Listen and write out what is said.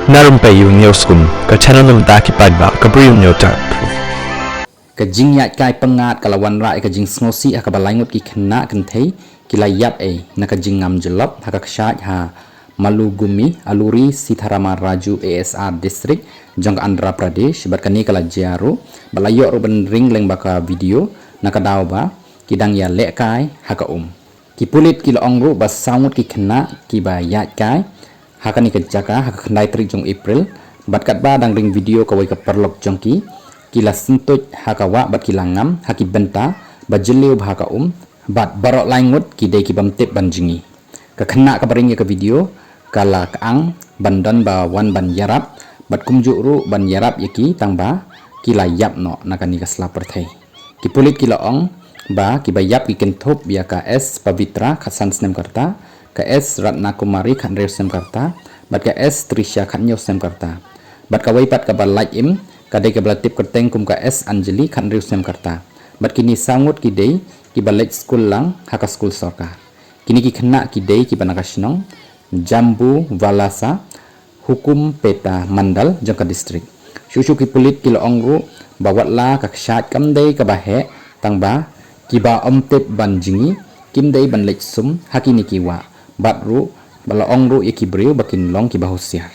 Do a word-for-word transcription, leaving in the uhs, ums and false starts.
Na Rympei U News Kum, ka channel na bynta ki paidbah ka Bri U News Tap. Ka jingïaid kai pyngngad ka la wanrah ïa ka jingsngewsih ha kaba lai ngut ki khynnah kynthei ki la ïap ei na ka jingngam jyllop ha ka kshaid ha Malugumi, Alluri Sitarama Raju A S R District jong ka Andhra Pradesh, bad kane ka la jia ruh bad la ïoh ruh ban ring lyngba ka video na ka daw ba ki dang ïalehkai ha ka um. Ki pulit ki la ong ruh ba saw ngut ki khynnah kiba ïaid kai ha kane ka jaka ha ka khyndai tarik jong April, bad katba dang ring video kawei ka paralok jong ki, ki la syntuid ha ka wah bad ki la ngam ha ki bynta ba jylliew bha ka um, bad baroh lai ngut ki dei ki bym tip ban jngi. Ka khynnah kaba ring ïa ka video ka la kyang ban don ba wan ban ïarap bad kumjuh ruh ban ïarap ïa ki tang ba ki la ïap noh na kane ka sla pyrthei. Ki pulit ki la ong ba kiba ïap ki kynthup ïa ka S Pavitra, khatsan snem ka rta, ka S Ratnakumari, khathynriew snem ka rta, bad ka S Trisha, khathynñiew snem ka rta. Bad kawei pat kaba lait im ka dei kaba la tip kyrteng kum ka S Anjali, khathynriew snem ka rta. Bad kine saw ngut ki dei kiba leit skul lang ha ka skul sorkar. Kine ki khynnah ki dei kiba na ka shnong Jambu Valasa, Hukumpeta Mandal jong ka district. Shuh shuh ki pulit ki la ong ruh ba watla ka kshaid kam dei kaba heh, tang ba kiba ym tip ban jngi kim dei ban leit sum ha kine ki wah, bad ruh ba la ong ruh ïa ki briew ba kin long kiba husiar.